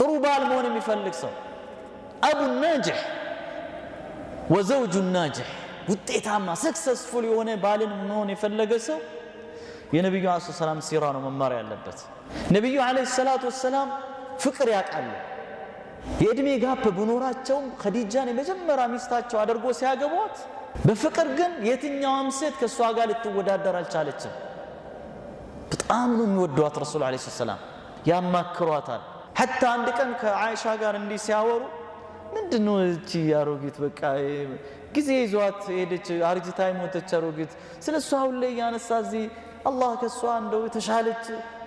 ጥሩ ባል መሆን የሚፈልግ ሰው أب ناجح وزوج ناجح ውጤታማ successful የሆነ ባልን መሆን የፈለገ ሰው የነቢዩ عليه السلام ሲራ ነው መማር ያለበት። ነቢዩ عليه الصلاة والسلام ፍቅር ያውቃሉ። የእድሜ gap ቢኖራቸውም ኸዲጃን የመጀመሪያ ሚስታቸው አድርጎ ሲያገቧት በፍቅር ግን የትኛዋም ሴት ከእሷ ጋር ልትወዳደር አልቻለችም። በጣም ነው የሚወዷት። ረሱል عليه السلام ያማክሯታል። حتى አንድ ቀን ከዓይሻ ጋር እንዲህ ሲያወሩ ምንድነው እቺ አሮጊት በቃ ጊዜ ይዟት ሄደች፣ አርጅታ የሞተች አሮጊት፣ ስለ እሷ አሁን ላይ እያነሳ እዚህ አላህ ከእሷ እንደው የተሻለች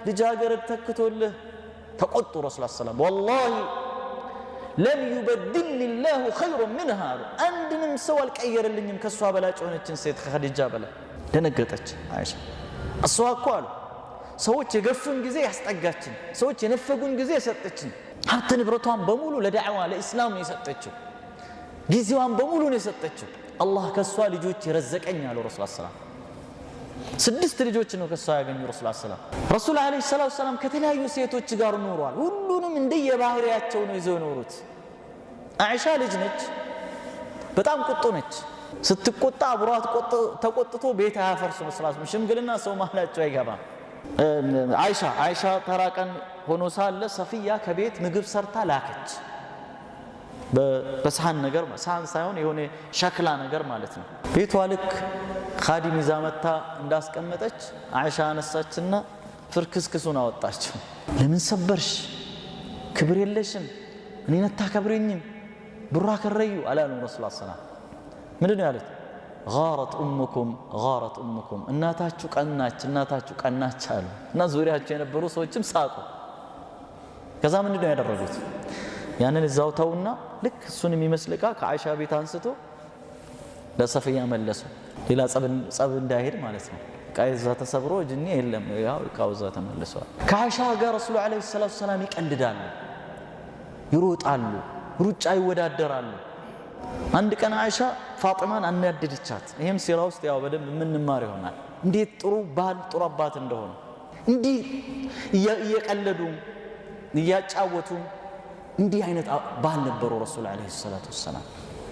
ልጃገረድ ተክቶልህ። ተቆጡ። ረሱል ሰላም والله لم يبدلني الله خيرا منها አሉ። አንድንም ሰው አልቀየረልኝም ከእሷ በላጭ የሆነችን ሴት ከኸዲጃ በላይ። ደነገጠች አይሻ። እሷ እኮ አሉ ሰዎች የገፉን ጊዜ ያስጠጋችን፣ ሰዎች የነፈጉን ጊዜ የሰጠችን፣ ሀብት ንብረቷን በሙሉ ለዳዕዋ ለኢስላም ነው የሰጠችው፣ ጊዜዋን በሙሉ ነው የሰጠችው። አላህ ከእሷ ልጆች የረዘቀኝ አሉ ረሱል ሰላም። 6 ልጆች ነው ከእሷ ያገኙ ረሱል ሰላም። ረሱል عليه الصلاة والسلام ከተለያዩ ሴቶች ጋር ኖሯል። ሁሉንም እንደየባህሪያቸው ነው ይዘው የኖሩት። አይሻ ልጅ ነች፣ በጣም ቁጡ ነች። ስትቆጣ አብሯት ተቆጥቶ ቤት አያፈርሱም። ረሱል ሽምግልና ሰው መሃላቸው አይገባም። አይሻ ተራ ቀን ሆኖ ሳለ ሰፊያ ከቤት ምግብ ሰርታ ላከች። በሰሃን ነገር፣ ሰሃን ሳይሆን የሆነ ሸክላ ነገር ማለት ነው። ቤቷ ልክ ኻዲም ይዛ መታ እንዳስቀመጠች አይሻ አነሳችና ፍርክስክሱን አወጣችው። ለምን ሰበርሽ? ክብር የለሽም፣ እኔን አታከብሪኝም፣ ቡራ ከረዩ አላሉም ረሱል ሰላም። ምንድን ነው ያሉት? غارت أمكم غارت أمكم፣ እናታችሁ ቀናች፣ እናታችሁ ቀናች አሉ። እና ዙሪያቸው የነበሩ ሰዎችም ሳቁ። ከዛ ምንድን ነው ያደረጉት? ያንን እዛው ተውና ልክ እሱን የሚመስል ዕቃ ከአይሻ ቤት አንስቶ ለሰፊያ መለሱ። ሌላ ጸብ እንዳይሄድ ማለት ነው። ዕቃ እዛ ተሰብሮ ጅኒ የለም፣ ያው ዕቃው እዛ ተመልሷል። ከአይሻ ጋር ረሱሉ عليه الصلاة والسلام ይቀልዳሉ፣ ይሮጣሉ፣ ሩጫ ይወዳደራሉ። አንድ ቀን አይሻ ፋጢማን አናደደቻት። ይሄም ሲራ ውስጥ ያው በደንብ የምንማር ይሆናል፣ እንዴት ጥሩ ባል ጥሩ አባት እንደሆነ። እንዲህ እየቀለዱ እያጫወቱ እንዲህ አይነት ባል ነበሩ ረሱል عليه الصلاة والسلام።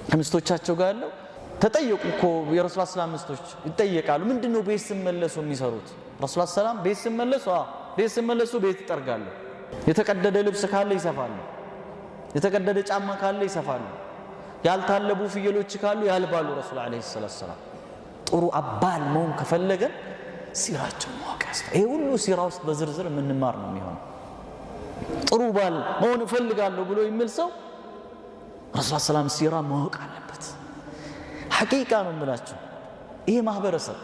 ከሚስቶቻቸው ጋር ያለው ተጠየቁ እኮ የረሱል ሰላም ሚስቶች ይጠየቃሉ። ምንድነው ቤት ሲመለሱ የሚሰሩት? ረሱል ሰላም ቤት ሲመለሱ ቤት ሲመለሱ ቤት ይጠርጋሉ። የተቀደደ ልብስ ካለ ይሰፋሉ። የተቀደደ ጫማ ካለ ይሰፋሉ። ያልታለቡ ፍየሎች ካሉ ያልባሉ። ረሱል عليه الصلاة والسلام ጥሩ አባል መሆን ከፈለገን ሲራቸው ማወቅ ያስፈልጋል። ይሄ ሁሉ ሲራ ውስጥ በዝርዝር የምንማር ነው የሚሆነው። ጥሩ ባል መሆን እፈልጋለሁ ብሎ የሚል ሰው ረሱል ሰላም ሲራ ማወቅ አለበት። حقيقة ነው የምላችሁ፣ ይሄ ማህበረሰብ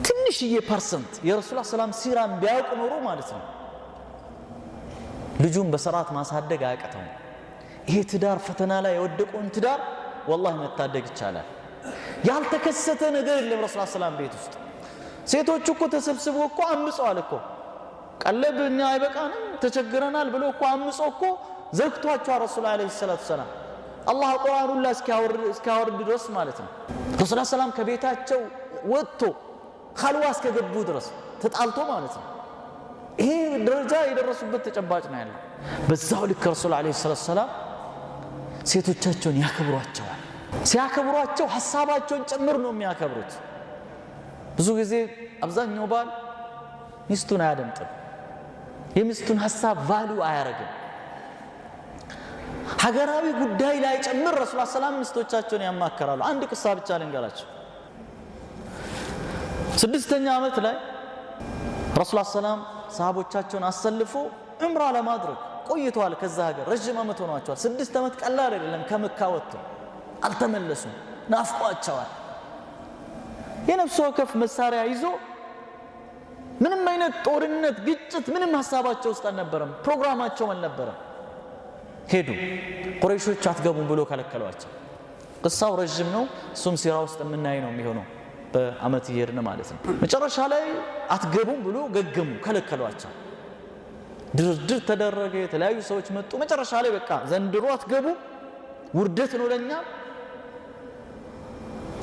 ትንሽዬ percent የረሱል ሰላም ሲራን ቢያውቅ ኖሮ ማለት ነው ልጁን በስርዓት ማሳደግ አያቅተውም። ይሄ ትዳር ፈተና ላይ የወደቀውን ትዳር والله መታደግ ይቻላል። ያልተከሰተ ነገር የለም ረሱል ሰላም ቤት ውስጥ። ሴቶች እኮ ተሰብስበው እኮ አምፀዋል እኮ፣ ቀለብ እኛ አይበቃንም ተቸግረናል ብሎ እኮ አምጾ እኮ ዘግቷቸዋል ረሱል عليه الصلاة والسلام። አላህ ቁርአኑን ላይ እስኪያወርድ ድረስ ማለት ነው። ረሱል ሰላም ከቤታቸው ወጥቶ ኸልዋ እስከገቡ ድረስ ተጣልቶ ማለት ነው። ይሄ ደረጃ የደረሱበት ተጨባጭ ነው ያለው። በዛው ልክ ረሱል عليه الصلاة والسلام ሴቶቻቸውን ያከብሯቸዋል። ሲያከብሯቸው ሐሳባቸውን ጭምር ነው የሚያከብሩት። ብዙ ጊዜ አብዛኛው ባል ሚስቱን አያደምጥም። የሚስቱን ሐሳብ value አያረግም። ሀገራዊ ጉዳይ ላይ ጭምር ረሱል ሰላም ሚስቶቻቸውን ያማከራሉ። አንድ ቅሳ ብቻ ልንገራቸው። 6ኛ ዓመት ላይ ረሱል ሰላም ሰሃቦቻቸውን አሰልፎ ዑምራ ለማድረግ ቆይተዋል። ከዛ ሀገር ረጅም ዓመት ሆኗቸዋል። 6 ዓመት ቀላል አይደለም። ከመካ ወጥተው አልተመለሱም፣ ናፍቋቸዋል። የነፍስ ወከፍ መሳሪያ ይዞ ምንም አይነት ጦርነት፣ ግጭት ምንም ሐሳባቸው ውስጥ አልነበረም፣ ፕሮግራማቸውም አልነበረም። ሄዱ። ቁረይሾች አትገቡም ብሎ ከለከሏቸው። ቅሳው ረጅም ነው፣ እሱም ሲራ ውስጥ የምናይ ነው የሚሆነው በአመት እየሄድን ማለት ነው። መጨረሻ ላይ አትገቡም ብሎ ገገሙ፣ ከለከሏቸው። ድርድር ተደረገ፣ የተለያዩ ሰዎች መጡ። መጨረሻ ላይ በቃ ዘንድሮ አትገቡ፣ ውርደት ነው ለኛ፣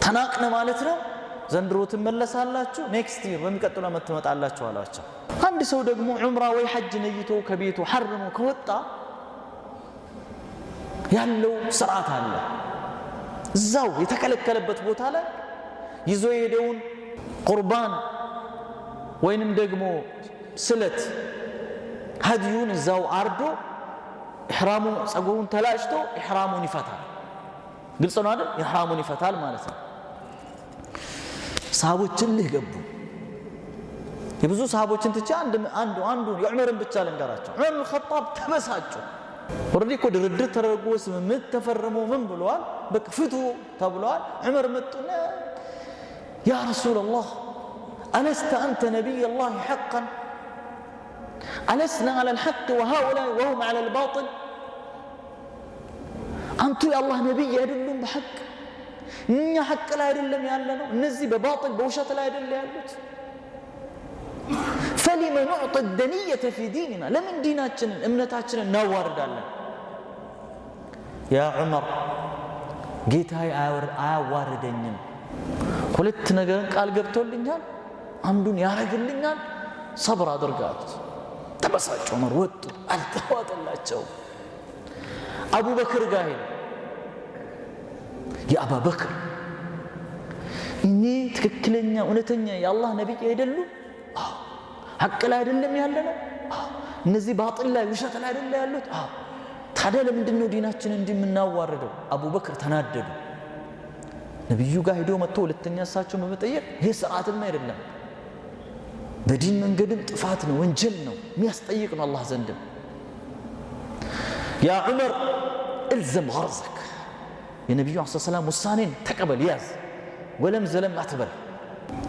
ተናቅነ ማለት ነው፣ ዘንድሮ ትመለሳላችሁ፣ next year በሚቀጥለው አመት ትመጣላችሁ አሏቸው። አንድ ሰው ደግሞ ዑምራ ወይ ሐጅ ነይቶ ከቤቱ ሐርሞ ከወጣ ያለው ስርዓት አለ። እዛው የተከለከለበት ቦታ ላይ ይዞ የሄደውን ቁርባን ወይንም ደግሞ ስለት ሀዲዩን እዛው አርዶ ኢሕራሙ ጸጉሩን ተላጭቶ ኢሕራሙን ይፈታል። ግልጽ ነው አይደል? ኢሕራሙን ይፈታል ማለት ነው። ሰሃቦች እልህ ገቡ። የብዙ ሰሃቦችን ትቼ አንዱ የዑመርን ብቻ ልንገራቸው። ዑመር ብን ኸጣብ ተበሳጩ። Already እኮ ድርድር ተደርጎ ስምምነት ተፈርሞ ምን ብለዋል? በቃ ፍቱ ተብለዋል። ዑመር መጡና يا رسول الله ألست أنت نبي الله حقا ألسنا على الحق وهؤلاء وهم على الباطل አንቱ የአላህ ነቢይ አይደሉም? በሐቅ እኛ ሐቅ ላይ አይደለም ያለ ነው፣ እነዚህ በባጥል በውሸት ላይ አይደለ ያሉት። فلم نعطي الدنية في ديننا ለምን ዲናችንን እምነታችንን እናዋርዳለን? يا ዑመር ጌታዬ አያዋርደኝም። ሁለት ነገርን ቃል ገብቶልኛል፣ አንዱን ያረግልኛል፣ ሰብር አድርግ አሉት። ተበሳጩ ዑመር ወጡ፣ አልተዋጠላቸውም። አቡበክር ጋር ሄዱ። የአባበክር እኔ ትክክለኛ እውነተኛ የአላህ ነቢይ አይደሉም? አዎ። ሐቅ ላይ አይደለም ያለ ነው? አዎ። እነዚህ ባጥል ላይ ውሸት ላይ አይደለ ያሉት? አዎ። ታዲያ ለምንድን ነው ዲናችንን እንዲህ የምናዋርደው? አቡበክር ተናደዱ። ነቢዩ ጋር ሄዶ መጥቶ ሁለተኛ እሳቸውን በመጠየቅ ይህ ስርዓትም አይደለም፣ በዲን መንገድም ጥፋት ነው፣ ወንጀል ነው፣ የሚያስጠይቅ ነው አላህ ዘንድም። يا ዑመር الزم غرزك፣ የነቢዩ ዐለይሂ ሰላም ውሳኔን ተቀበል፣ ያዝ፣ ወለም ዘለም አትበል፣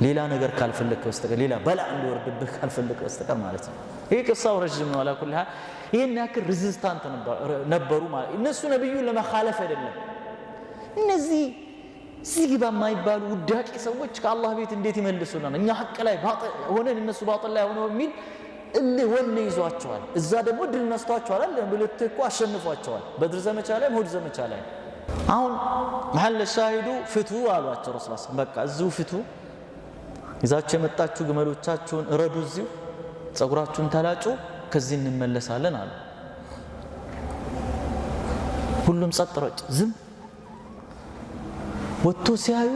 ሌላ ነገር ካልፈለግክ በስተቀር ሌላ በላ እንዲወርድብህ ካልፈለግክ በስተቀር ማለት ነው። ይህ ቅሳው ረዥም ነው። على كل حال ይህን ያክል resistant ነበሩ ማለት እነሱ ነቢዩን ለመኻለፍ አይደለም። እነዚህ እዚህ ግባ የማይባሉ ውዳቂ ሰዎች ከአላህ ቤት እንዴት ይመልሱናል? እኛ ሐቅ ላይ ሆነን እነሱ ባጥል ላይ ሆነው የሚል እልህ ወኔ ይዟቸዋል። እዛ ደግሞ ድል ነስቷቸዋል። ሁለቱ እኮ አሸንፏቸዋል። በድር ዘመቻ ላይ ኡሑድ ዘመቻ ላይ። አሁን መሐል ሻሂዱ ፍቱ አሏቸው ረሱል በቃ እዚሁ ፍቱ፣ ይዛችሁ የመጣችሁ ግመሎቻችሁን እረዱ፣ እዚሁ ጸጉራችሁን ተላጩ፣ ከዚህ እንመለሳለን አሉ። ሁሉም ጸጥ ረጭ ዝም። ወጥቶ ሲያዩ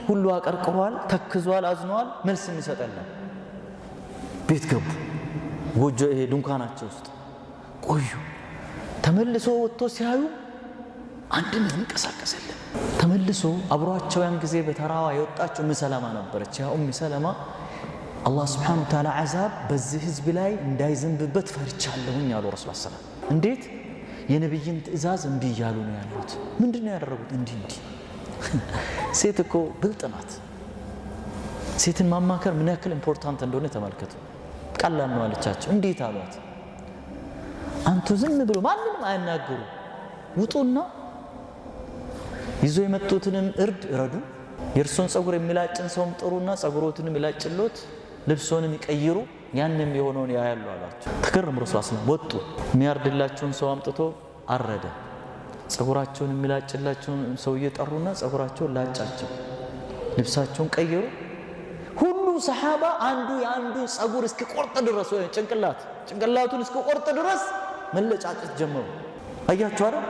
ሁሉ አቀርቅሯል፣ ተክዟል፣ አዝኗል። መልስ የሚሰጥ የለም። ቤት ገቡ። ጎጆ ይሄ ድንኳናቸው ውስጥ ቆዩ። ተመልሶ ወጥቶ ሲያዩ አንድም የሚንቀሳቀስ የለም። ተመልሶ አብሯቸው ያን ጊዜ በተራዋ የወጣችው ኡም ሰለማ ነበረች። ያ ኡም ሰለማ አላህ ስብሓነሁ ወተዓላ ዓዛብ በዚህ ህዝብ ላይ እንዳይዘንብበት ፈርቻለሁኝ አሉ ረሱል ሰላም። እንዴት የነቢይን ትእዛዝ እምቢ እያሉ ነው ያሉት? ምንድን ነው ያደረጉት? እንዲህ እንዲህ። ሴት እኮ ብልጥ ናት። ሴትን ማማከር ምን ያክል important እንደሆነ ተመልከቱ። ቀላል ነው አለቻቸው። እንዴት አሏት። አንቱ ዝም ብሎ ማንንም አያናግሩ፣ ውጡና ይዞ የመጡትንም እርድ እረዱ፣ የእርሶን ጸጉር የሚላጭን ሰውም ጥሩና ጸጉሮትንም ይላጭሎት፣ ልብሶንም ይቀይሩ፣ ያንም የሆነውን ያያሉ አሏቸው። ተገረሙ። ረሱል ሰለም ወጡ። የሚያርድላቸውን ሰው አምጥቶ አረደ። ጸጉራቸውን የሚላጭላቸውን ሰውዬ ጠሩና ጸጉራቸውን ላጫቸው፣ ልብሳቸውን ቀየሩ። ሁሉ ሰሓባ አንዱ የአንዱን ጸጉር እስኪቆርጥ ድረስ ወይ ጭንቅላቱን እስኪቆርጥ ድረስ መለጫጨት ጀመሩ። አያችሁ አይደል?